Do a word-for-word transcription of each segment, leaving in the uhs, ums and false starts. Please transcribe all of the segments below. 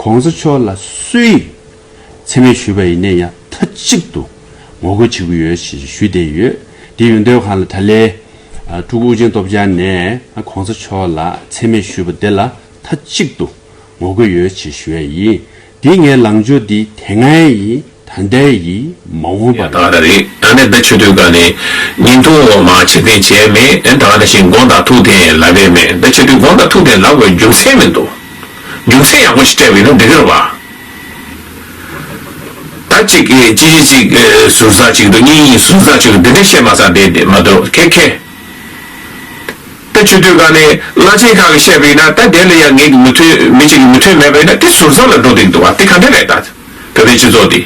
གོང་ས་མཆོག་ལ་སུས་མཚན་སྨད་ཞུས་པ་ཡིན་ན་ཡང་མཐའ་གཅིག་ཏུ་ངོ་རྒོལ་བྱེད་ཀྱི་ཡོད་ཞེས་ཞུས་བསྡད་ཡོད། དེ་ཡིན་དུས་གང་ལ་ད་ལན་ཨ་ཀྲུའུ་ཨུ་རྒྱན་སྟོབས་རྒྱལ་ནས་ཨ་གོང་ས་མཆོག་ལ་མཚན་སྨད་ཞུས་པ་དེ་ལ་མཐའ་གཅིག་ཏུ་ངོ་རྒོལ་ཡོད་ཅེས་ཞུ་ཡ་ཡིན། འདི་ངའི་ལངས་ཕྱོགས་འདི་དེ་སྔའི་ཡིན། ད་ལྟའི་ཡིན། མ་འོངས་པ། ཡ་ད་ག་རེད། ད་ནས་ད་ཆུ་དུས་ག་ནས་བརྙན་ཐུང་འོག་མ་ཕྱིར་འཐེན་བྱས་མེད། ཨེ་ད་ག་ནས་ཤིང་དགོངས་དག་ཐུགས་འཐེན་ལབ་པས་མེད། ད་ཆུ་དུས་དགོངས་དག་ཐུགས་འཐེན་ལབ་དགོས་རྒྱུ་མཚན་མི་འདུག་རྒྱུ་མཚན་ཡག་པོ་ཞིག་སྤྲད་པ་ཡིན་ན་འགྲིག་གི་རེད་བ། ད་གཅིག་གིས་གཅིག་གིས་གཅིག་ཟུར་ཟ་གཅིག་འདུག་གཉིས་གཉིས་ཟུར་ཟ་གཅིག་འདུག་འདི་འདྲ་བཤད་མ་ཚར་བསྡད་བསྡད་མ་གཏོགས་ཁེ་ཁེ། ད་ཆུ་དུས་ག་ནས་བླ་ཆེན་ཁག་གིས་བཤད་པ་ཡིན་ན་ད་དེ་ལ་ཡང་ངེད་ཀྱི་མོས་མཐུན་མི་གཅིག་གིས་མོས་མཐུན་མེད་པ་ཡིན་ན་དེ་ཟུར་ཟ་ལ་འགྲོ་བསྡད་འདུག་བ། དེ་ག་འདྲ་རེད། ད་བོད་པའི་སྤྱི་ཚོགས་འདི་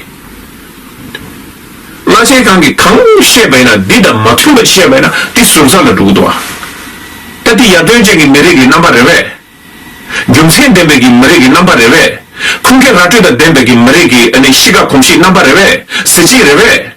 བླ་ཆེན་ཁག་གིས་གང་བཤད་པ་ཡིན་ན་འདི་དང་མ་མཐུན་པ་བཤད་པ་ཡིན་ན་དེ་ཟུར་ཟ་ལ་འགྲོ་གི་འདུག་བ། ད་འདི་ཡར་ཐོན་ཅན་གྱི་མི་རིགས་ཀྱི་རྣམ་པ་རེད་པས། རྒྱུ་མཚན་ལྡན་པའི་གི་མི་རིགས་ཀྱི་རྣམ་པ་རེད་པས། ཁུངས་སྐྱེལ་ར་སྤྲོད་དང་ལྡན་པའི་གི་མི་རིགས་ཀྱི་ཨ་ནི་གཤིས་ཀ་གོམས་གཤིས་རྣམ་པ་རེད་པས། གཟི་བརྗིད་རེད་པས།